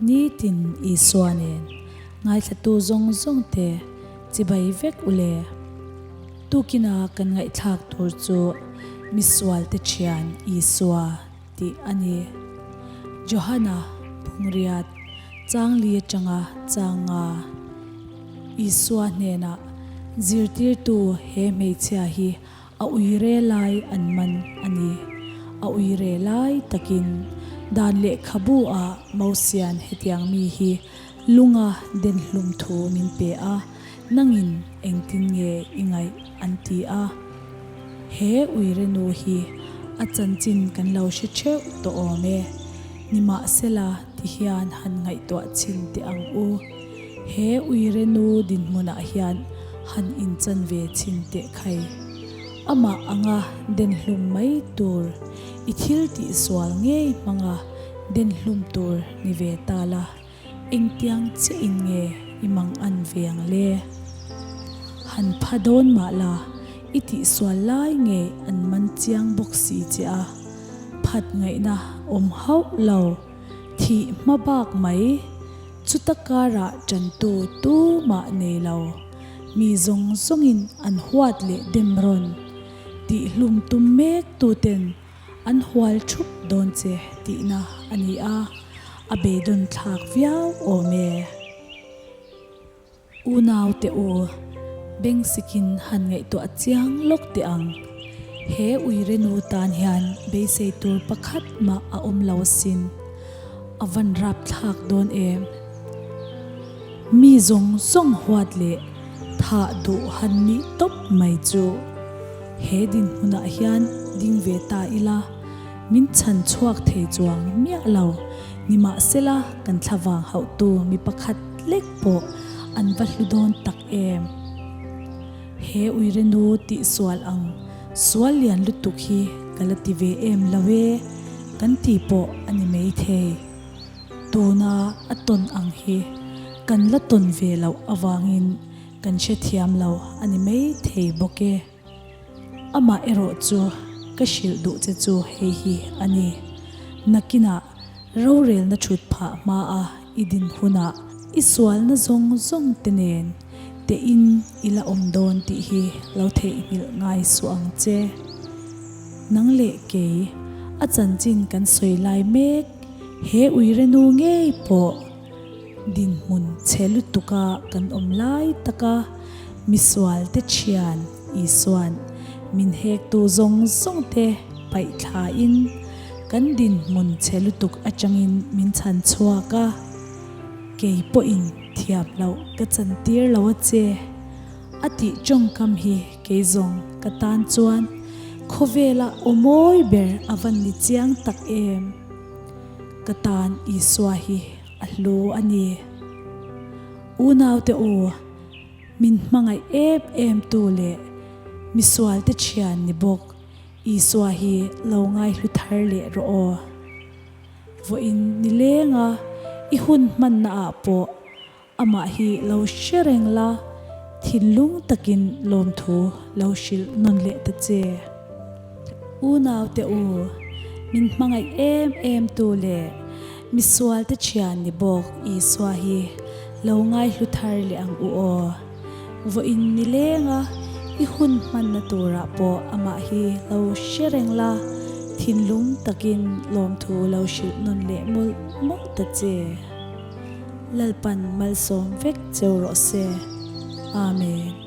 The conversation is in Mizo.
Nitin Isua nen ngaithlatu zawng zawngte chibai vek u le. Tukina kan ngaihthlak tur chu misualte thian Isua tih a ni. Johana Phungriat Changli atanga changa Isua hnenah zirtirtu he hmeichhia hi A uire lai an man a ni. A uire lai takin dan lehkhabu ah Mosian hetiang mi hi lunga den hlum thu min pe a, nangin engtin nge i ngaih an ti a. He uire nu hi a chanchin kan lo hre theuh tawh awm e. Nimahsela ti hian han ngaihtuah chhin teh ang u. He uire nu dinhmunah hian han inchan ve chhin teh khai. Amah anga den hlum mai tur, i thil tih sual ngei hmanga den hlum tur ni ve ta la, engtiang chiah in nge i mang an ve ang le? Han pha dawn mah la, i tih sual lai ngei an man chiang bawk si che a, phat ngaihna awm hauh lo, thih hma bak mai. Chuta karah ṭantu tumah nei lo, mi zawng zawngin an huat leh dem rawn tihhlum tum mek tuten an hual ṭhup dawn che tihna a ni a, a beidawn thlak viau awm e. Unau te u, bengsikin han ngaihtuah chiang lawk teh ang. He uire nu tan hian beisei tur pakhat mah a awm lo asin. A van rap thlak dawn em? Mi zawng zawng huat leh thah duh han nih tawp mai chu. He dinhmunah hian ding ve ta ila, min chhan chhuak thei chuang miah lo. Nimahsela kan thlavang hauhtu mi pakhat lek pawh an va hlu dawn tak em? He uire nu tih sual ang sual lian lutuk hi ka la ti ve em lo e kan ti pawh a ni maithei. Tuna a tawn ang hi kan la tawn ve loh avangin kan hrethiam lo a ni maithei bawk e. Amah erawh chu ka hrilh duh che chu hei hi a ni. Nakinah rorelna thut phah hmaa i din hunah i sualna zawng zawng te nen tein i la awm dawn tih hi lo theihnghilh ngai suh ang che. Nang leh kei a chanchin kan sawi lai mek he uire nu ngei pawh Dinhmun chhe lutuka kan awm lai taka misualte thian Isua'n min hektu zawng zawngte paih thlain kan dinhmun chhe lutuk atangin min chhan chhuak a, kei pawhin thiam loh ka chantir lo a che a tih tawngkam hi kei zawng ka tan chuan khawvela aw mawi ber a van ni chiang tak em. Ka tan Isua hi a hlu a ni. Unaute u, min hmangaih em em tu leh misualte thian ni bawk Isua hi lo ngaihlu thar leh rawh aw. Vawiin nilenga i hun hmanna ah pawh Amah hi lo hre reng la, thinlung takin lawmthu lo hrilh nawn leh ta che. Unaute u, min hmangaih em em tu leh misualte thian ni bawk Isua hi lo ngaihlu thar leh ang u aw. Vawiin nilenga i hun hmanna turah pawh amah hi lo hre reng la, thinlung takin lawmthu lo hrilh nawn leh mawlh mawlh ta che. Lalpan malsawm vek cheu rawh se. Amen.